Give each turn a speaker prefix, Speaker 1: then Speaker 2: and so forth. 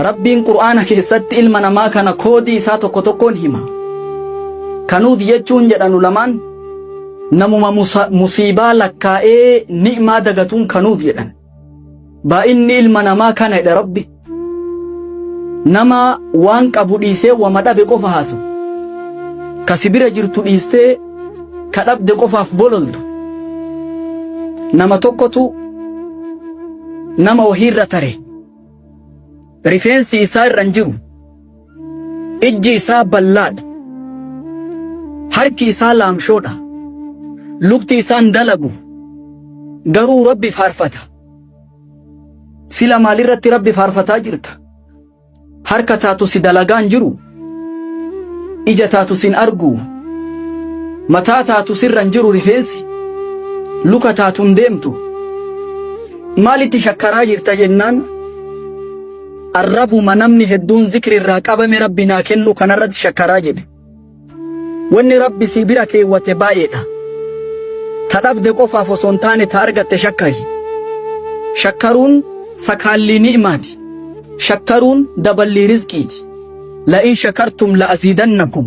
Speaker 1: Rabbiin Qur'aana keessatti ilma namaa kana koodii isaa tokko tokkoon hima. Kanuud jechuun jedhan ulamaan namuma musiibaa lakkaa'ee ni'maa dagatuun kanuud jedhan. Baay'inni ilma namaa kana jedha Rabbi. Nama waan qabu dhiisee wama dhabe qofa haasawu. Ka si bira jirtu dhiistee ka dhabde qofaaf bololtu. Nama tokkotu nama wahiirra tare. Rifeensi isaa irra hin jiru. Ijji isaa ballaadha. Harki isaa laamshoodha. Lukti isaa hin dalagu. Garuu Rabbi faarfata. Sila maalirratti Rabbi faarfataa jirta? Harka taatu si dalagaa hin jiru. Ija taatu sin argu. Mataa taatu sirra hin jiru rifeensi. Luka taatu hin deemtu. Maalitti shakkaraa jirta jennaan arrabuma namni hedduun zikri irraa qabame Rabbi naa kennu kanarratti shakkaraa jedhe. Wanni Rabbi si bira keewwate baay'eedha. Ta dhabde qofaaf osoo hin taane ta argatte shakkari. Shakkaruun sakaallii ni'maati. Shakkaruun daballii rizqiiti. La'in shakartum la'aziidannakum.